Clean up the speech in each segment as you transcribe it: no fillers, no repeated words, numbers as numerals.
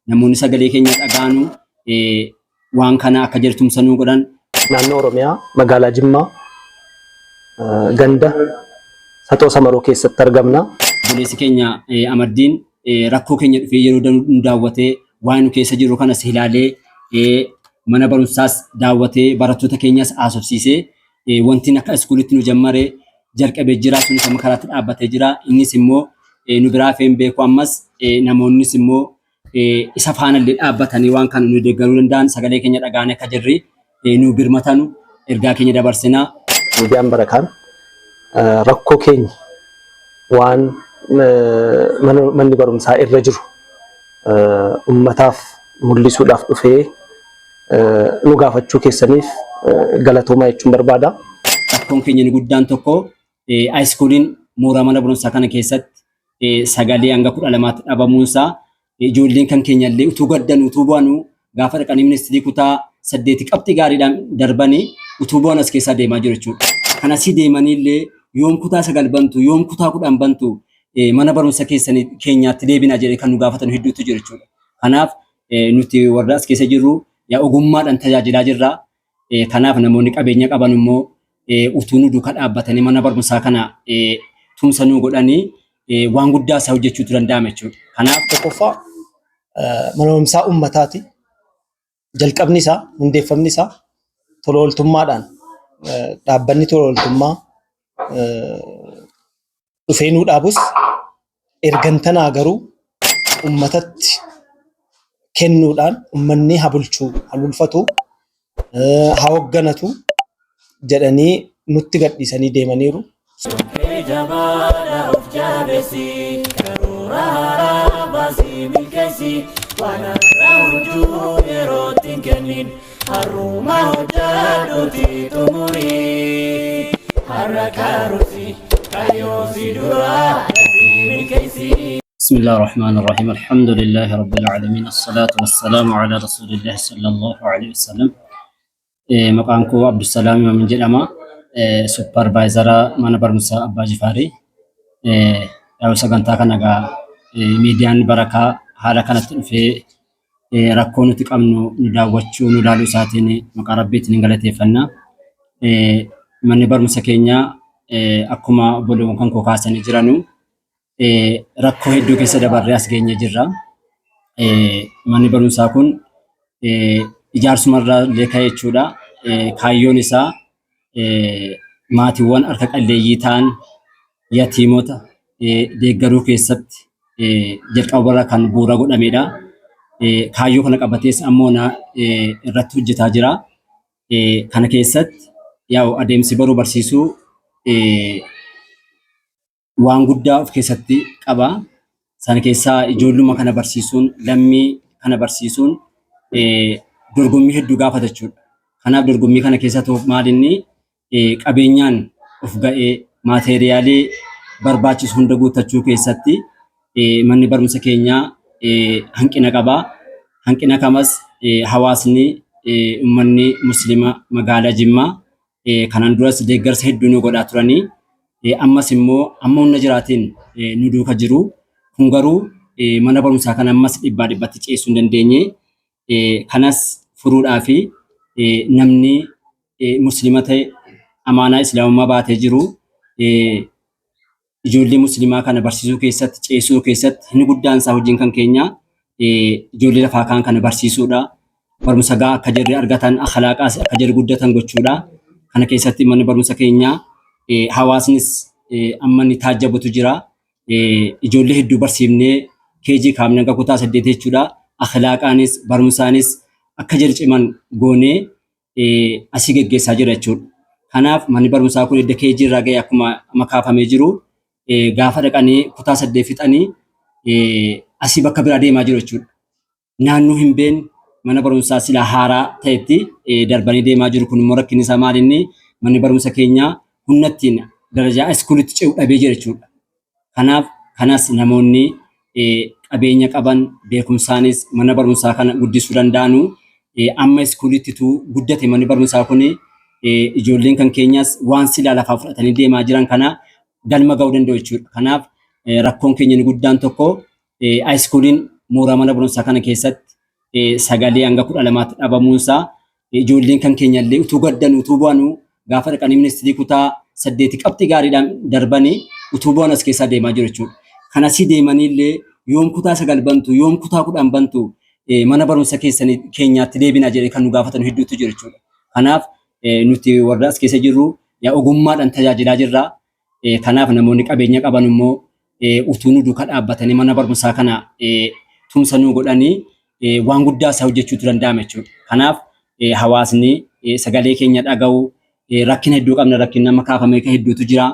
Namoonni sagalee keenya dhaga'anu waan kana akka jiru tumsa nuu godhan. Naannoo Oromiyaa magaalaa Jimmaa ganda Saxoo Samaroo keessatti argamna. Obboleessi keenya Amaddiin rakkoo keenya dhufee yeroo nu daawwatee waan nu keessa jirru kanas ilaalee mana barumsaas daawwatee barattoota keenyas haasofsiisee wanti akka iskuulitti nu jammare jalqabee jira. Sunis amma karaatti dhaabbatee jira. Innis immoo nu biraa hafee hin beeku ammas namoonnis immoo isa faana illee dhaabbatanii waan kana nu deeggaruu danda'an sagalee keenya dhaga'anii akka jirri nu birmatanu ergaa keenya dabarsina. Miidiyaan Barakaan rakkoo keenya waan manni barumsaa irra jiru ummataaf mul'isuudhaaf dhufee nu gaafachuu keessaniif galatoomaa jechuun barbaada. Rakkoon keenya inni guddaan tokko haayiskuuliin mooraa mana barumsaa kana keessatti sagalee hanga 12tti dhabamuunsaa ijoolleen kan keenya illee utuu gaddan utuu bu'anu gaafa dhaqanii ministirii kutaa 8 qabxii gaariidhaan darbanii utuu bu'an as keessaa deemaa jiru jechuudha. Kan asii deemanii illee yoom kutaa 9 bantu, yoom kutaa 10 bantu, mana barumsa keessanii keenyaatti deebinaa jedhee kan nu gaafatan hedduutu jiru jechuudha. Kanaaf nuti warra as keessa jirru yaa ogummaadhaan tajaajilaa jirra. Kanaaf namoonni qabeenya qaban immoo utuu nu duukaa dhaabbatanii mana barumsaa kana tumsa nu godhanii waan guddaa isaa hojjechuutu danda'ama jechuudha. Kanaaf Tokkoffaa, mana barumsaa uummataati. Jalqabni isaa, hundeeffamni isaa tola ooltummaadhaan dhaabbanni tola ooltummaa dhufee nuu dhaabus, ergantanaa garuu uummatatti kennuudhaan uummanni haa bulchuu, haa bulfatu, haa hoogganatu jedhanii nutti gadhiisanii deemaniiru. Jabaadha of jabeessi, karoora haaraa baasii milkeessi, waan har'a hojjuu yerootti hin kennin, har'uma hojjadhuuti xumurii, har'a karoorsi kaayyoo si dura dafii milkeessi. بسم الله الرحمن الرحيم، الحمد لله رب العالمين، الصلاة والسلام على رسول الله صلى الله عليه وسلم. Maqaan koo Abdusalaam Imamin jedhama. Supervisor mana barumsaa Abbaa Jifaarii. Yaa'u sagantaa kana egaa miidiyaan Barakaa haala kanatti dhufee rakkoo nuti qabnu nu daawwachuu nu ilaaluu isaatiin maqaa Rabbiitiin hin galateeffanna. Manni barumsa keenyaa akkuma obboleewwan kan koo kaasanii jiranu rakkoo hedduu keessa dabarree as geenye jirra. Manni barumsaa kun ijaarsumarraa illee ka'e jechuudha. Kaayyoon isaa maatiiwwan harka qalleeyyii ta'an, yatiimota deeggaruu keessatti jalqabarra kan bu'uura godhamedha. Kaayyoo kana qabatees ammoo irratti hojjetaa jira. Kana keessatti yaa'u adeemsi baruu barsiisuu waan guddaa of keessatti qaba. Sana keessaa ijoolluma kana barsiisuun, lammii kana barsiisuun dorgommii hedduu gaafata jechuudha. Kanaaf dorgommii kana keessa ta'uuf maal inni qabeenyaan of ga'ee maateeriyaalii barbaachisu hunda guuttachuu keessatti manni barumsa keenyaa hanqina qaba. Hanqina kamas hawaasni, uummanni Musliima magaalaa Jimmaa kanaan duras deeggarsa hedduu nu godhaa turanii, ammas immoo amma humna jiraatiin nu duuka jiru. Kun garuu mana barumsaa kana ammas dhibbaa dhibbatti ceessuu hin dandeenye. Kanas furuudhaa fi namni Musliima ta'e amaanaa Islaamummaa baatee jiru ijoollee Musliimaa kana barsiisuu keessatti, ceessuu keessatti, inni guddaan isaa hojiin kan keenya ijoollee lafaa kaan kana barsiisuudha. Barumsa gahaa akka jarri argatan, akhlaaqaas akka jarri guddatan gochuudha. Kana keessatti manni barumsa keenyaa hawaasnis amma inni taajjabutu jira. Ijoollee hedduu barsiifnee keejii kaafnee hanga kutaa 8 jechuudha. Akhlaaqaanis barumsaanis akka jarri ciman goonee asii geggeessaa jira jechuudha. Kanaaf manni barumsaa kun edda keejii irraa ga'e akkuma amma kaafamee jiru gaafa dhaqanii kutaa 8 fixanii asii bakka biraa deemaa jiru jechuudha. Naannoo hin beekne mana barumsaa silaa haaraa ta'etti darbanii deemaa jiru. Kun immoo rakkinni isaa maal inni manni barumsa keenyaa humna ittiin darajaa iskuulitti ce'u dhabee jira jechuudha. Kanaaf kanas namoonni qabeenya qaban beekumsaanis mana barumsaa kana guddisuu danda'anu, amma iskuulitti guddate manni barumsaa kun ijoolleen kan keenyas waan silaa lafaa fudhatanii deemaa jiran kana galma ga'uu danda'u jechuudha. Kanaaf rakkoon keenya inni guddaan tokko iskuuliin Mooraa mana barumsaa kana keessatti sagalee hanga 12tti dhabamuunsaa ijoolleen kan keenya illee utuu gaddan utuu bu'anu gaafa dhaqanii ministirii kutaa 8 qabxii gaariidhaan darbanii utuu bu'an as keessaa deemaa jiru jechuudha. Kan asii deemanii illee yoom kutaa 9 bantu, yoom kutaa 10 bantu, mana barumsa keessanii keenyaatti deebinaa jedhee kan nu gaafatan hedduutu jiru jechuudha. Kanaaf nuti warra as keessa jirru ogummaadhaan tajaajilaa jirra. Kanaaf namoonni qabeenya qaban immoo utuu nu duukaa dhaabbatanii mana barumsaa kana tumsa nuu godhanii waan guddaa isaa hojjechuutu danda'ama jechuudha. Kanaaf hawaasni sagalee keenya dhaga'u, rakkina hedduu qabna, rakkina amma kaafame hedduutu jira.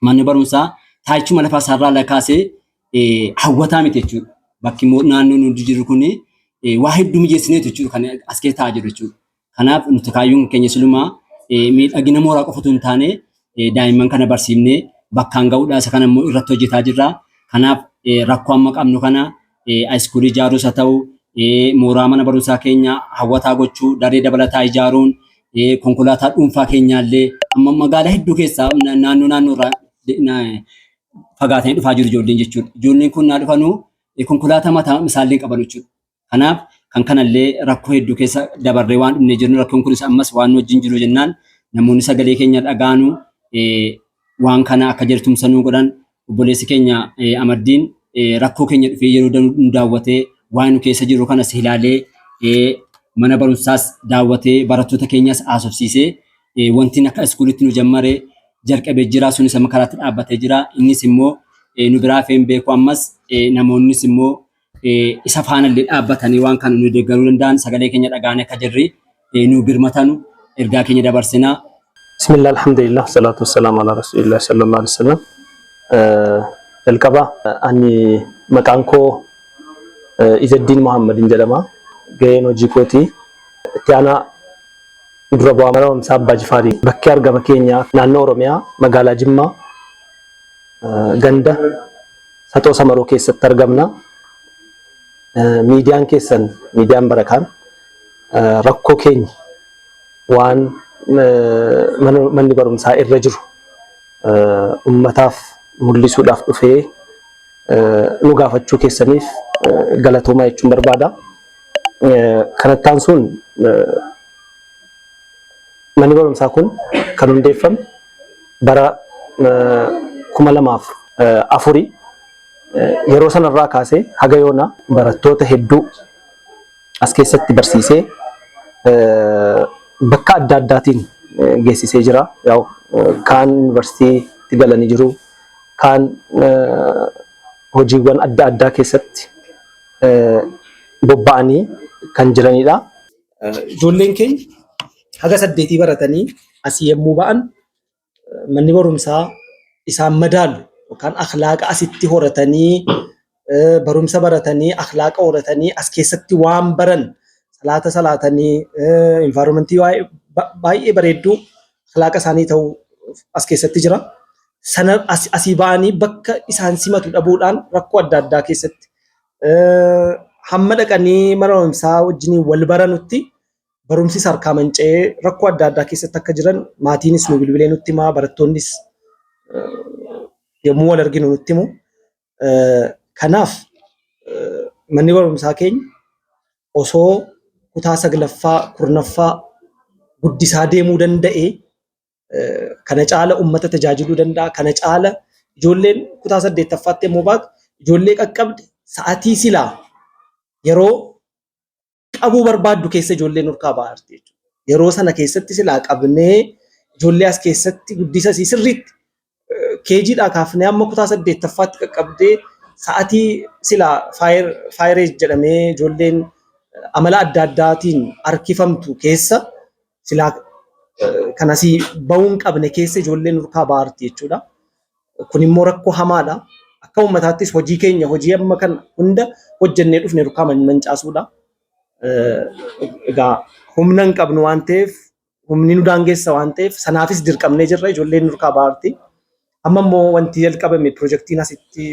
Manni barumsaa taayichuma lafaa isaarraa kaasee hawwataa miti jechuudha. Bakki naannoo nuti jirru kun waa hedduu mijeessineetu jechuudha kan as keessa taa'aa jiru jechuudha. Kanaaf nuti kaayyoon keenya silumaa miidhagina mooraa qofa osoo hin taane daa'imman kana barsiifnee bakkaan ga'uudha. Isa kana immoo irratti hojjetaa jirra. Kanaaf rakkoo amma qabnu kana haayiskuulii ijaaruus haa ta'u, mooraa mana barumsaa keenya hawwataa gochuu, daree dabalataa ijaaruun, konkolaataa dhuunfaa keenyaallee amma magaalaa hedduu keessaa naannoo naannoo irraa fagaatanii dhufaa jiru ijoolleen jechuudha. Ijoolleen kun naa dhufanuu konkolaataa mataa isaallee qaban jechuudha. Kanaaf kan kanallee rakkoo hedduu keessa dabarree waan dhumnee jirnu, rakkoon kunis ammas waan nu wajjin jiru jennaan namoonni sagalee keenya dhagaanu waan kana akka jiru tumsanuu godhan. Obboleessi keenya Amaddiin rakkoo keenya dhufee yeroo nu daawwatee waan nu keessa jiru kanas ilaalee, mana barumsaas daawwatee, barattoota keenyas haasofsiisee, wanti akka iskuulitti nu jammare jalqabee jira. Sunis amma karaatti dhaabbatee jira. Innis immoo nu biraa hafee beeku. Ammas namoonnis immoo isa faanallee dhaabbatanii waan kana nu deeggaruu danda'an sagalee keenya dhaga'anii akka jirri nu birmatanu ergaa keenya dabarsinaa. Bismillah, alhamdulillah, salatu wassalamu ala rasulillah sallallahu alaihi wasallam. Jalqaba ani maqaan koo Izaddiin Muhammadin jedhama. Gaheen hojii kootii itti aanaa dura bu'aa mana barumsaa Abbaa Jifaarii. Bakki argama keenya naannoo Oromiyaa, magaalaa Jimmaa, ganda Saxoo Samaroo keessatti argamna. Miidiyaan keessan, miidiyaan Barakaan, rakkoo keenya waan manni barumsaa irra jiru ummataaf mul'isuudhaaf dhufee nu gaafachuu keessaniif galatoomaa jechuun barbaada. Kanatti aansuun manni barumsaa kun kan hundeeffame bara 2004. Yeroo sanarraa kaasee haga yoonaa barattoota hedduu as keessatti barsiisee bakka adda addaatiin geessisee jira. Kaan yuunivarsiitiitti galanii jiru, kaan hojiiwwan adda addaa keessatti bobba'anii kan jiranidha. Ijoolleen keenya haga 8 baratanii asii yommuu ba'an manni barumsaa isaan madaalu yookaan akhlaaqa asitti horatanii, barumsa baratanii akhlaaqa horatanii as keessatti waan baran, salaata salaatanii, environmentii baay'ee bareedduu akhlaaqa isaanii ta'u as keessatti jira. Sana asii ba'anii bakka isaan simatu dhabuudhaan rakkoo adda addaa keessatti hamma dhaqanii mana barumsaa wajjiniin wal baranutti barumsi harkaa manca'ee rakkoo adda addaa keessatti akka jiran maatiinis nu bilbilee nutti himaa, barattoonnis yommuu wal arginu nutti himu. Kanaaf manni barumsaa keenya osoo kutaa 9ffaa, 10ffaa guddisaa deemuu danda'ee kana caala ummata tajaajiluu danda'a. Kana caala ijoolleen kutaa 8ffaatti yommuu baatu ijoollee qaqqabde sa'atii silaa yeroo qabuu barbaaddu keessa ijoolleen nurkaa ba'aa jirti jechuudha. Yeroo sana keessatti silaa qabnee ijoollee as keessatti guddisa isii sirriitti keejiidhaa kaafnee hamma kutaa 8ffaatti qaqqabdee sa'atii silaa faayireej jedhamee ijoolleen amala adda addaatiin harkifamtu keessa silaa kan asii bahuu hin qabne keessa ijoolleen nurkaa ba'aa jirti jechuudha. Kun immoo rakkoo hamaadha. Akka uummataattis hojii keenya, hojii amma kan hunda hojjennee dhufne nurkaa mancaasuudha. Egaa humna hin qabnu waan ta'eef, humni nu daangessa waan ta'eef sanaafis dirqamnee jirra, ijoolleen nurkaa ba'aa jirti. Amma immoo wanti jalqabame, pirojektiin asitti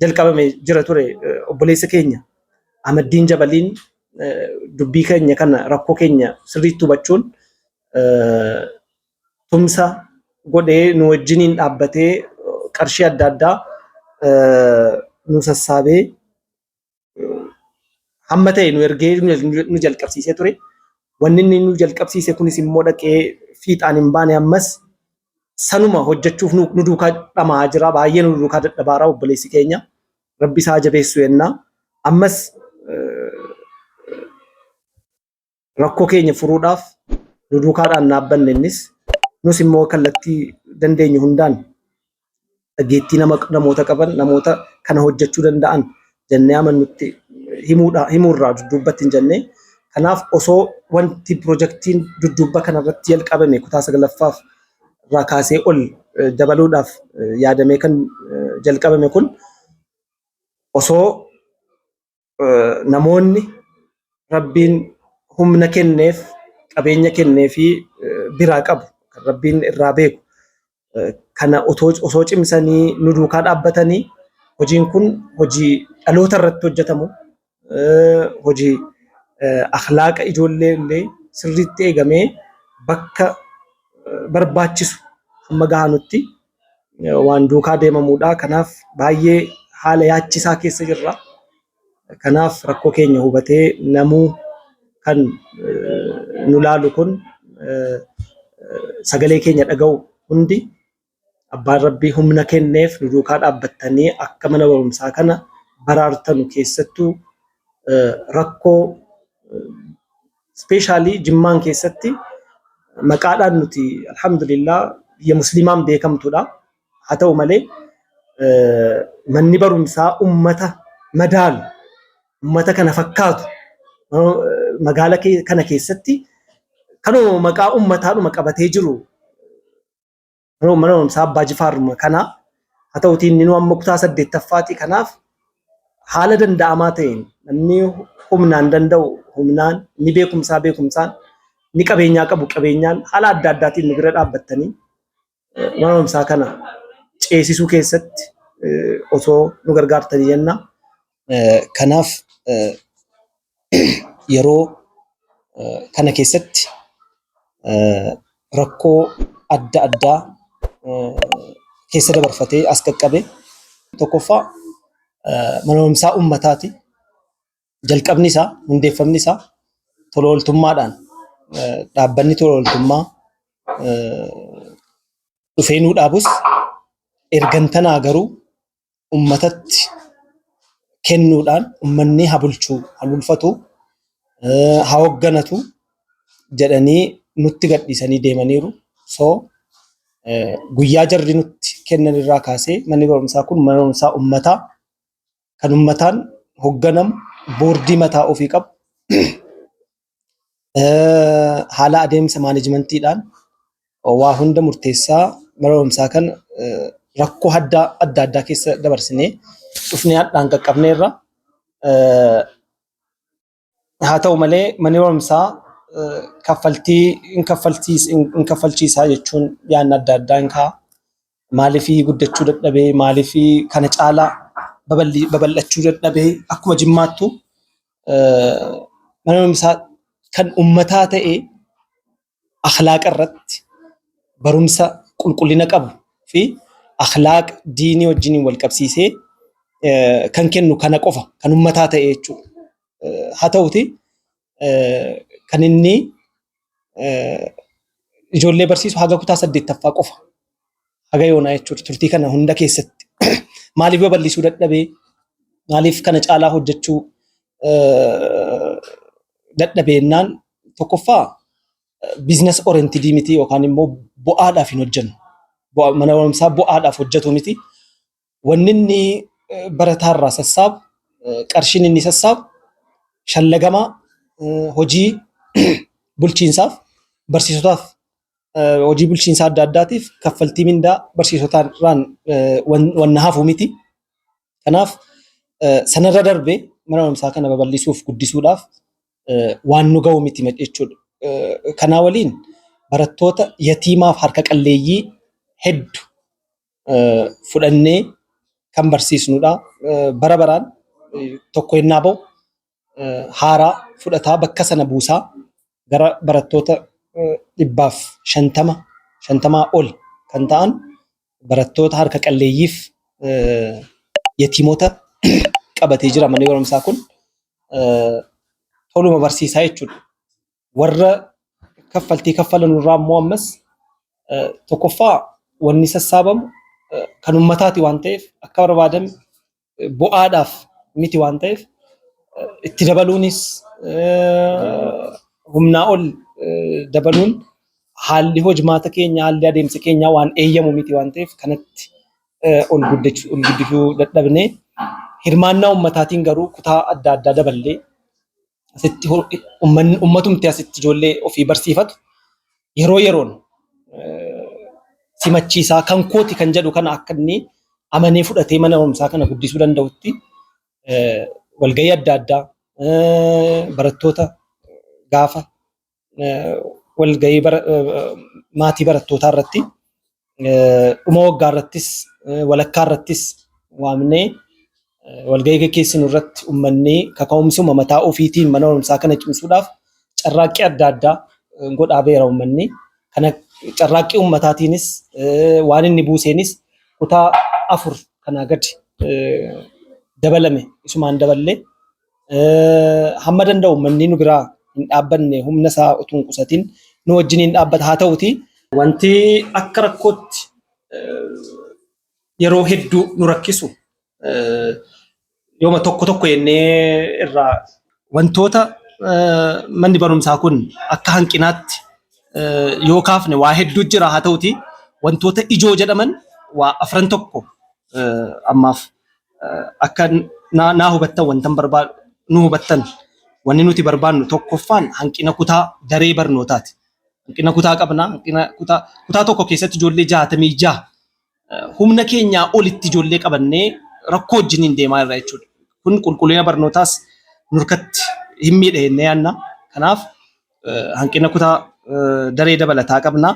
jalqabame jira ture. Obboleessa keenya Amaddiin Jabaliin dubbii keenya kana, rakkoo keenya sirriitti hubachuun tumsa godhee nu wajjiniin dhaabbatee qarshii adda addaa nu sassaabee Hamma ta'e nu ergee nu jalqabsiisee ture. Wanni inni nu jalqabsiise kunis immoo dhaqee fiixaan hin baane ammas sanuma hojjechuuf nu duukaa dhama'aa jira. Baay'ee nu duukaa dadhabaara obboleessi keenya. Rabbi isaa jabeessu jennaa. Ammas rakkoo keenya furuudhaaf nu duukaadhaan dhaabbanne innis nus immoo kallattii dandeenyu hundaan dhageettii nama namoota qaban namoota kana hojjechuu danda'an jennee amannutti himuudha himuurraa dudduubbatti hin jenne. Kanaaf osoo wanti pirojektiin dudduubba kanarratti jalqabame kutaa sagalaffaaf irraa kaasee ol dabaluudhaaf yaadamee kan jalqabame kun osoo namoonni Rabbiin humna kenneef qabeenya kennee fi biraa qabu kan Rabbiin irraa beeku kana osoo cimsanii nu duukaa dhaabbatanii hojiin kun hojii dhaloota irratti hojjetamu hojii akhlaaqa ijoollee illee sirriitti eegamee bakka barbaachisu hamma gahanutti waan duukaa deemamuudha. Kanaaf baay'ee haala yaachisaa keessa jirra. Kanaaf rakkoo keenya hubatee namuu kan nu laalu kun sagalee keenya dhaga'u hundi abbaan rabbii humna kenneef nu duukaa dhaabbattanii akka mana barumsaa kana baraartanu keessattuu rakkoo ispeeshaalii Jimmaan keessatti maqaadhaan nuti alhamdulillah biyya musliimaan beekamtudha. Haa ta'u malee manni barumsaa ummata madaalu ummata kana fakkaatu magaala kana keessatti kanuma maqaa ummataadhuma qabatee jiru mana barumsaa Abbaa Jifaaruma kana. Haa ta'utii inni nu amma kutaa saddeettaffaati. Kanaaf haala danda'amaa ta'een namni humnaan danda'u humnaan, inni beekumsaa beekumsaan, inni qabeenyaa qabu qabeenyaan haala adda addaatiin nu bira dhaabbattanii mana barumsaa kana ceesisuu keessatti osoo nu gargaartanii jenna. Kanaaf yeroo kana keessatti rakkoo adda addaa keessa dabarfatee as qaqqabe. Tokkoffaa mana barumsaa uummataati. Jalqabni isaa hundeeffamni isaa tola ooltummaadhaan dhaabbanni tola ooltummaa dhufee nuu dhaabus ergantanaa garuu ummatatti kennuudhaan ummanni haa bulchu, haa bulfatu, haa hogganatu jedhanii nutti gadhiisanii deemaniiru. So guyyaa jarri nutti kennan irraa kaasee manni barumsaa kun mana barumsaa ummataa kan ummataan hogganamu boordii mataa ofii qabu haala adeemsa maaneejmentiidhaan waa hunda murteessaa mana barumsaa kana rakkoo adda adda addaa keessa dabarsinee dhufnee hadhaan qaqqabneerra. Haa ta'u malee manni barumsaa kaffaltii hin kaffalchiisaa jechuun yaadni adda addaa hin ka'a. Maaliif guddachuu dadhabee maaliif kana caalaa babal'achuu dadhabee akkuma Jimmaattu mana barumsaa kan ummataa ta'e akhlaaqa irratti barumsa qulqullina qabu fi akhlaaqa diinii wajjiniin wal qabsiisee kan kennu kana qofa kan ummataa ta'e jechuudha. Haa ta'uti kan inni ijoollee barsiisu haga kutaa saddeettaffaa qofa haga yoonaa jechuudha turtii kana hunda keessatti maaliif babal'isuu dadhabee maaliif kana caalaa hojjechuu dadhabeennaan tokkoffaa biizines orientedii miti yookaan immoo bu'aadhaaf hin hojjennu. Mana barumsaa bu'aadhaaf hojjetu miti. Wanni inni barataarraa sassaabu qarshiin inni sassaabu shallagamaa hojii bulchiinsaaf barsiisotaaf hojii bulchiinsaa adda addaatiif kaffaltii mindaa barsiisotaarraan wanna hafu miti. Kanaaf sanarra darbee mana barumsaa kana babal'isuuf guddisuudhaaf waan nu ga'u miti jechuudha. Kanaa waliin barattoota yatiimaaf harka qalleeyyii heddu fudhannee kan barsiisnudha. Bara baraan tokko yennaa ba'u haaraa fudhataa bakka sana buusaa gara barattoota 150 50 ol kan ta'an barattoota harka qalleeyyiif yatiimota qabatee jira manni barumsaa kun. toluma barsiisaa jechuudha. Warra kaffaltii kaffalan irraa immoo ammas tokkoffaa wanni sassaabamu kan ummataati waan ta'eef akka barbaadame bu'aadhaaf miti waan ta'eef itti dabaluunis humnaa ol dabaluun haalli hojmaata keenya haalli adeemsa keenyaa waan eeyyamu miti waan ta'eef kanatti ol guddisuu dadhabnee hirmaannaa ummataatiin garuu kutaa adda addaa daballee asitti ummatumti asitti ijoollee ofii barsiifatu yeroo yeroon simachiisaa kan kooti kan jedhu kana akka inni amanee fudhatee mana barumsaa kana guddisuu danda'utti walgahii adda addaa barattoota gaafa walgahii maatii barattootaa irratti dhuma waggaa irrattis walakkaa irrattis waamnee walgahii gaggeessinu irratti uummanni kaka'umsuma mataa ofiitiin mana barumsaa kana cimsuudhaaf carraaqqii adda addaa godhaa beera uummanni. Kana carraaqqii uummataatiinis waan inni buuseenis kutaa 4 kanaa gadi dabalame isumaan daballee hamma danda'u uummanni nu biraa hin dhaabbanne humna isaa utuu hin qusatin nu wajjiniin dhaabbata haa ta'uti. Wanti akka rakkootti yeroo hedduu nu rakkisu yooma tokko tokko jennee irraa wantoota manni barumsaa kun akka hanqinaatti yoo kaafne waa hedduu jira haa ta'uti wantoota ijoo jedhaman waa afran tokko ammaaf akka naa hubattan wantan barbaadu nu hubattan wanni nuti barbaannu tokkoffaan hanqina kutaa daree barnootaati. Hanqina kutaa qabna. Hanqina kutaa kutaa tokko keessatti ijoollee 66 humna keenyaa olitti ijoollee qabannee rakkoo wajjiniin deemaa jirra jechuudha. Kun qulqullina barnootaas nurkatti hin miidha jennee yaadna. Kanaaf hanqina kutaa daree dabalataa qabna.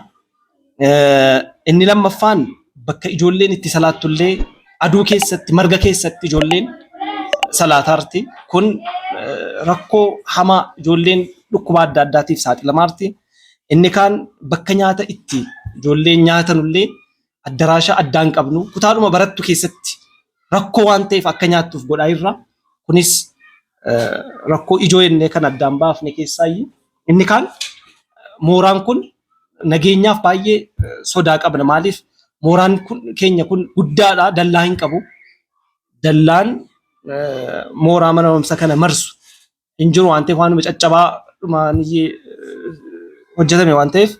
Inni lammaffaan bakka ijoolleen itti salaattullee aduu keessatti marga keessatti ijoolleen salaataarti. Kun rakkoo hamaa ijoolleen dhukkuba adda addaatiif saaxilamaarti. Inni kaan bakka nyaata itti ijoolleen nyaatanullee addaraasha addaa hin qabnu. Kutaadhuma barattu keessatti rakkoo waan ta'eef akka nyaattuuf godhaa jirra. Kunis rakkoo ijoo jennee kan addaan baafne keessaayyuu. Inni kaan mooraan kun nageenyaaf baay'ee sodaa qabna. Maaliif mooraan kun keenya kun guddaadha, dallaa hin qabu. Dallaan mooraa mana barumsa kana marsu hin jiru waan ta'eef waanuma caccabaa dhumaan hojjetame waan ta'eef